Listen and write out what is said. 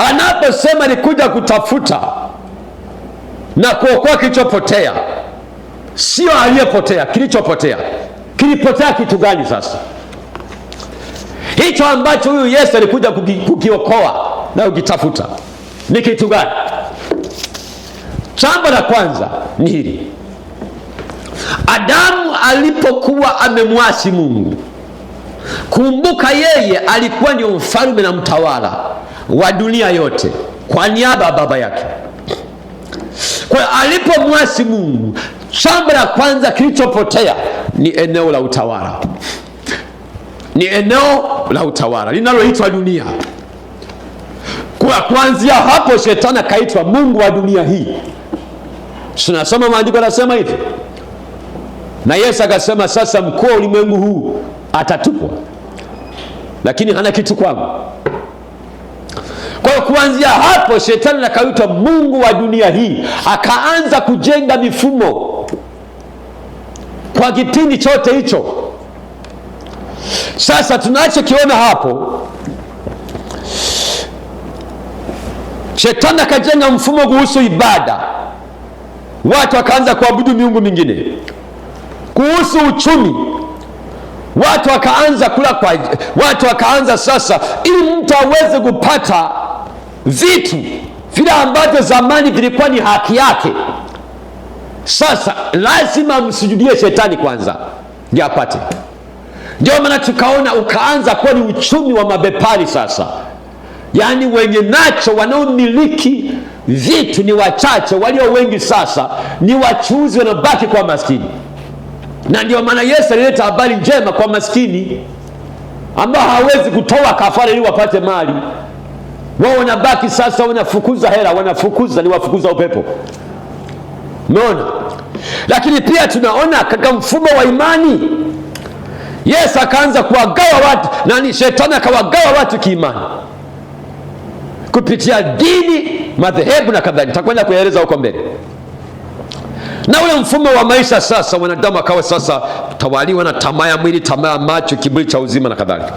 Anaposema alikuja kutafuta na kuokoa kilichopotea, sio aliyepotea, kilichopotea. Kilipotea kitu gani sasa? Hicho ambacho huyu Yesu alikuja kukiokoa na kukitafuta ni kitu gani? Jambo la kwanza ni hili: Adamu alipokuwa amemwasi Mungu, kumbuka yeye alikuwa ndio mfalme na mtawala wa dunia yote kwa niaba ya baba yake. Kwa hiyo alipomwasi Mungu, jambo la kwanza kilichopotea ni eneo la utawala, ni eneo la utawala linaloitwa dunia. Kwa kuanzia hapo shetani akaitwa mungu wa dunia hii. Tunasoma maandiko yanasema hivi, na Yesu akasema, sasa mkuu wa ulimwengu huu atatupwa, lakini hana kitu kwangu. Kwa hiyo kuanzia hapo shetani akaitwa mungu wa dunia hii, akaanza kujenga mifumo kwa kipindi chote hicho. Sasa tunachokiona hapo, shetani akajenga mfumo kuhusu ibada, watu wakaanza kuabudu miungu mingine. Kuhusu uchumi, watu wakaanza kula kwa, watu wakaanza sasa, ili mtu aweze kupata vitu vile ambavyo zamani vilikuwa ni haki yake, sasa lazima amsujudie shetani kwanza ndio apate. Ndio maana tukaona ukaanza kuwa ni uchumi wa mabepari sasa, yaani wenye nacho wanaomiliki vitu ni wachache, walio wengi sasa ni wachuuzi wanaobaki kwa maskini. Na ndio maana Yesu alileta habari njema kwa maskini ambao hawezi kutoa kafara ili wapate mali. Wao wanabaki sasa, wanafukuza hela, wanafukuza ni wafukuza upepo. Umeona? Lakini pia tunaona katika mfumo wa imani Yesu akaanza kuwagawa watu nani, shetani akawagawa watu kiimani kupitia dini, madhehebu na kadhalika. Nitakwenda kueleza huko mbele. Na ule mfumo wa maisha sasa, wanadamu akawa sasa tawaliwa na tamaa ya mwili, tamaa ya macho, kiburi cha uzima na kadhalika.